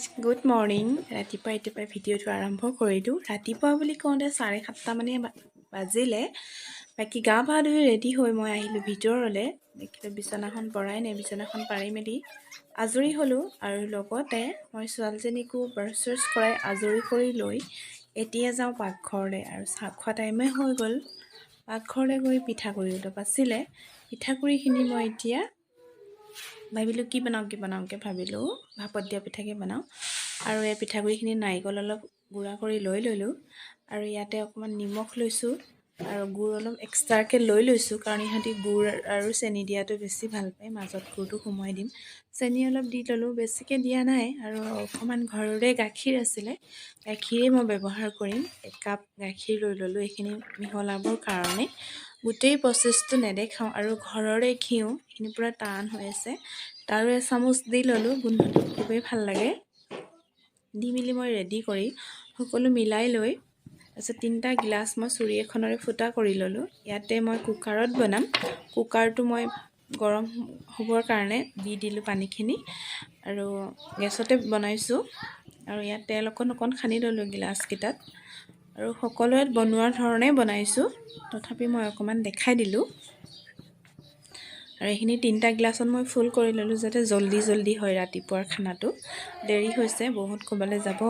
Good morning. ৰাতিপুৱা ৰাতিপুৱাই ভিডিঅ'টো আৰম্ভ কৰিলোঁ। ৰাতিপুৱা বুলি কওঁতে 7:30 মানেই বাজিলে। বাকী গা পা ধুই ৰেডি হৈ মই আহিলোঁ ভিতৰলৈ। দেখিলোঁ বিচনাখন পৰাই নাই। বিচনাখন পাৰি মেলি আজৰি হ'লোঁ আৰু লগতে মই ছোৱালীজনীকো ব্ৰাছ চাছ কৰাই আজৰি কৰি লৈ এতিয়া যাওঁ পাকঘৰলৈ। আৰু চাহ খোৱা টাইমেই হৈ গ'ল। পাকঘৰলৈ গৈ পিঠাগুড়ি অলপ আছিলে, পিঠাগুড়িখিনি মই এতিয়া ভাবিলোঁ কি বনাওঁ কি বনাওঁকৈ ভাবিলোঁ, ভাপত দিয়া পিঠাকে বনাওঁ। আৰু এই পিঠাগুড়িখিনি নাৰিকল অলপ গুড়া কৰি লৈ ল'লোঁ আৰু ইয়াতে অকণমান নিমখ লৈছোঁ আৰু গুড় অলপ এক্সট্ৰাকৈ লৈ লৈছোঁ, কাৰণ ইহঁতি গুড় আৰু চেনি দিয়াটো বেছি ভাল পায়। মাজত গুড়টো সুমুৱাই দিম। চেনি অলপ দি ল'লোঁ, বেছিকৈ দিয়া নাই। আৰু অকণমান ঘৰৰে গাখীৰ আছিলে, গাখীৰেই মই ব্যৱহাৰ কৰিম। একাপ গাখীৰ লৈ ল'লোঁ এইখিনি মিহলাবৰ কাৰণে। গোটেই প্ৰচেছটো নেদেখাওঁ। আৰু ঘৰৰে ঘিউ, এইখিনি পূৰা টান হৈ আছে, তাৰো এচামুচ দি ল'লোঁ। গোন্ধটো খুবেই ভাল লাগে। দি মেলি মই ৰেডি কৰি সকলো মিলাই লৈ তাৰপিছত তিনিটা গিলাচ মই চুৰি এখনেৰে ফুটা কৰি ল'লোঁ। ইয়াতে মই কুকাৰত বনাম। কুকাৰটো মই গৰম হ'বৰ কাৰণে দি দিলোঁ পানীখিনি আৰু গেছতে বনাইছোঁ। আৰু ইয়াত তেল অকণ অকণ সানি ল'লোঁ গিলাচকেইটাত। আৰু সকলোৱে বনোৱাৰ ধৰণেই বনাইছোঁ, তথাপি মই অকণমান দেখাই দিলোঁ। আৰু এইখিনি তিনিটা গিলাচত মই ফুল কৰি ল'লোঁ, যাতে জল্দি জল্দি হয়। ৰাতিপুৱাৰ খানাটো দেৰি হৈছে বহুত, ক'ৰবালৈ যাব।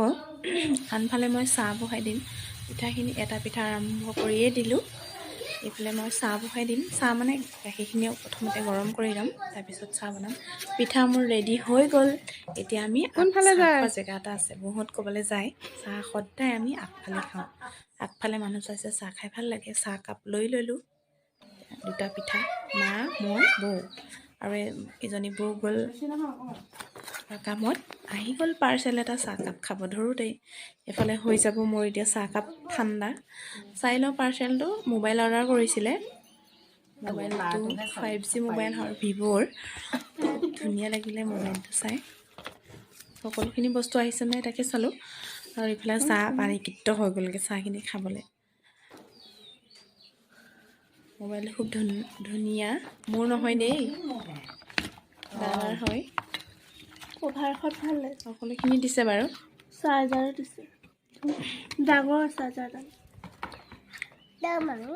আনফালে মই চাহ বহাই দিম। পিঠাখিনি এটা পিঠা আৰম্ভ কৰিয়ে দিলোঁ। এইফালে মই চাহ বহাই দিম। চাহ মানে গাখীৰখিনিও প্ৰথমতে গৰম কৰি ল'ম, তাৰপিছত চাহ বনাম। পিঠা মোৰ ৰেডি হৈ গ'ল। এতিয়া আমি কোনফালে চাহ যায়? খোৱা জেগা এটা আছে, বহুত ক'বলৈ যায়। চাহ সদায় আমি আগফালে খাওঁ। আগফালে মানুহ চাইছে, চাহ খাই ভাল লাগে। চাহ কাপ লৈ ল'লোঁ, দুটা পিঠা, মা, মই, বৌ আৰু এজনী বৌ গ'ল কামত। আহি গ'ল পাৰ্চেল এটা। চাহকাপ খাব ধৰোঁতেই এইফালে হৈ যাব মোৰ এতিয়া চাহকাপ ঠাণ্ডা। চাই লওঁ পাৰ্চেলটো। মোবাইল অৰ্ডাৰ কৰিছিলে। মোবাইলটো 5G mobile হয়, ভিভ'ৰ। ধুনীয়া লাগিলে মোবাইলটো চাই। সকলোখিনি বস্তু আহিছে নাই তাকে চালোঁ। আৰু এইফালে চাহ পানী কিত্ত হৈ গ'লগৈ চাহখিনি খাবলৈ। মোবাইলটো খুব ধুনীয়া। মোৰ নহয় দেই, দাদাৰ হয়। কভাৰখন ভাল লাগে। সকলোখিনি দিছে বাৰু। চাৰ্জাৰো দিছে, ডাঙৰ চাৰ্জাৰডাল। আৰু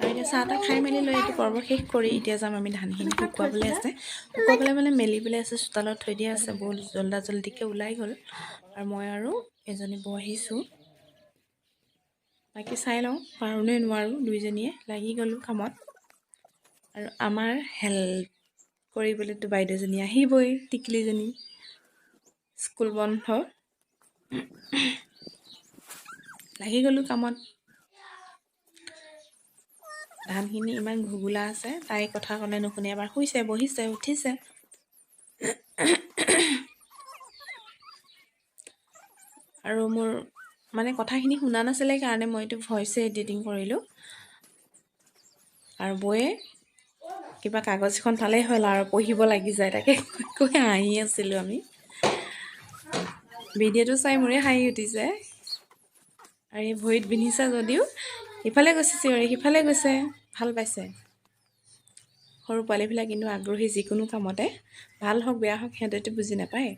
এতিয়া চাহ তাহ খাই মেলি লৈ এইটো পৰ্ব শেষ কৰি এতিয়া যাম আমি। ধানখিনি শুকুৱাবলৈ আছে, শুকুৱাবলৈ মানে মেলিবলৈ আছে, চোতালত থৈ দিয়া আছে। বহুত জল্দা জল্দিকৈ ওলাই গ'ল আৰু মই আৰু এজনী বৌ আহিছোঁ। বাকী চাই লওঁ পাৰোঁ নে নোৱাৰোঁ। দুইজনীয়ে লাগি গ'লোঁ কামত। আৰু আমাৰ হেল্প কৰিবলৈতো বাইদেউজনী আহিবই, টিকলিজনী। স্কুল বন্ধ, লাগি গ'লোঁ কামত। ধানখিনি ইমান ঘুগুলা আছে, তাই কথা ক'লে নুশুনে। এবাৰ শুইছে, বহিছে, উঠিছে। আৰু মোৰ মানে কথাখিনি শুনা নাছিলে কাৰণে মই এইটো ভইচে এডিটিং কৰিলোঁ। আৰু বৌয়ে কিবা কাগজ এখন পালেই হ'ল আৰু পঢ়িব লাগি যায়। তাকে কৈ হাঁহি আছিলোঁ আমি। ভিডিঅ'টো চাই মোৰে হাঁহি উঠিছে। আৰু এই ভৰিত বিন্ধিছে যদিও ইফালে গৈছে চিঞৰি, সিফালে গৈছে, ভাল পাইছে। সৰু পোৱালিবিলাক কিন্তু আগ্ৰহী যিকোনো কামতে, ভাল হওক বেয়া হওক সিহঁতেতো বুজি নাপায়।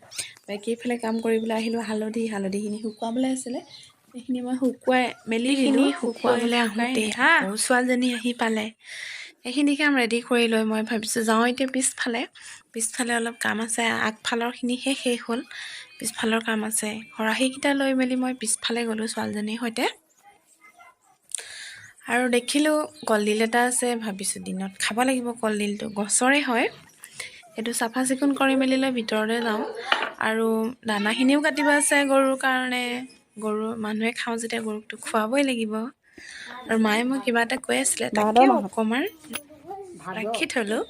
বাকী এইফালে কাম কৰিবলৈ আহিলোঁ। হালধিখিনি শুকুৱাবলৈ আছিলে, সেইখিনি মই শুকুৱাই মেলি দিলোঁ। শুকুৱাবলৈ আহোঁতে আকৌ ছোৱালীজনী আহি পালে। সেইখিনি কাম ৰেডি কৰি লৈ মই ভাবিছোঁ যাওঁ এতিয়া পিছফালে। পিছফালে অলপ কাম আছে। আগফালৰখিনি শেষ শেষ হ'ল, পিছফালৰ কাম আছে। খৰাহীকেইটা লৈ মেলি মই পিছফালে গ'লোঁ ছোৱালীজনীৰ সৈতে আৰু দেখিলোঁ কলডিল এটা আছে। ভাবিছোঁ দিনত খাব লাগিব। কলডিলটো গছৰে হয়। সেইটো চাফা চিকুণ কৰি মেলি লৈ ভিতৰলৈ যাওঁ। আৰু দানাখিনিও কাটিব আছে গৰুৰ কাৰণে। গৰু মানুহে খাওঁ যেতিয়া গৰুকতো খুৱাবই লাগিব। আৰু মায়ে মোক কিবা এটা কৈ আছিলে, তাকে অকণমান ৰাখি থ'লোঁ।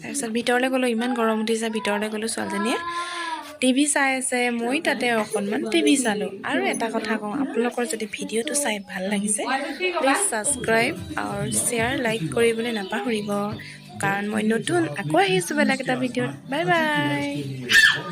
তাৰপিছত ভিতৰলৈ গ'লোঁ। ইমান গৰম উঠিছে, ভিতৰলৈ গ'লোঁ। ছোৱালীজনীয়ে টিভি চাই আছে, মই তাতে অকণমান টিভি চালোঁ। আৰু এটা কথা কওঁ, আপোনালোকৰ যদি ভিডিঅ'টো চাই ভাল লাগিছে, প্লিজ ছাবস্ক্ৰাইব আৰু শ্বেয়াৰ, লাইক কৰিবলৈ নাপাহৰিব, কাৰণ মই নতুন আকৌ আহিছোঁ বেলেগ এটা ভিডিঅ'ত। Bye bye.